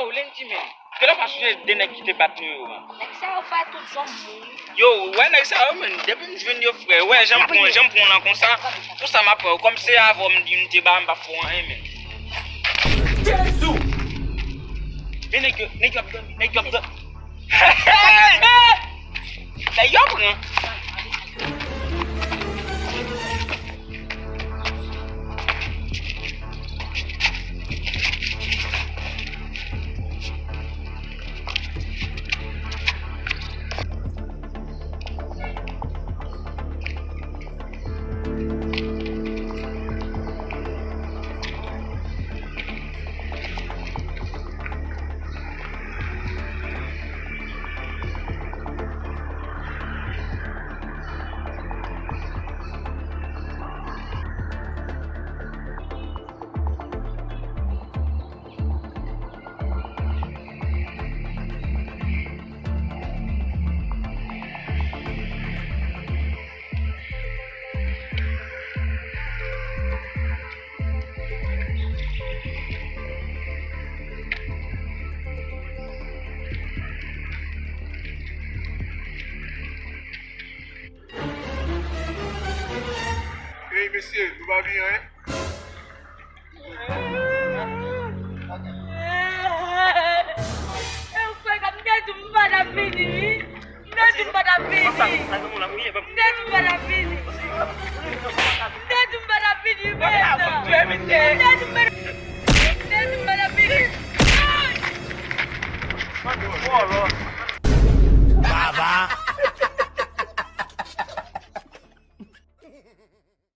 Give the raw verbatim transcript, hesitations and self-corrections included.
Yo, Lendy, men. Kè lè pa sonje de nèg ki te bat nou yo, man. Nèg sa yo fè tout zòn moun. Yo, wè nèg sa yo, men. Depi m jwenn yo, frè. Wè, jan m pran, jan m pran nan konsa. Pou sa m ap pran yo. Kòm se avè w m di m te ba, m pa fè w anyen, men. Jezi! Men nèg yo, nèg yo ap dòmi, nèg yo ap dòmi. Nèg yo pran. Ey, mesye, nou pa byen, en? E ou kwè sa, m te di w m pa t ap vini, wi. M te di w m pa t ap vini.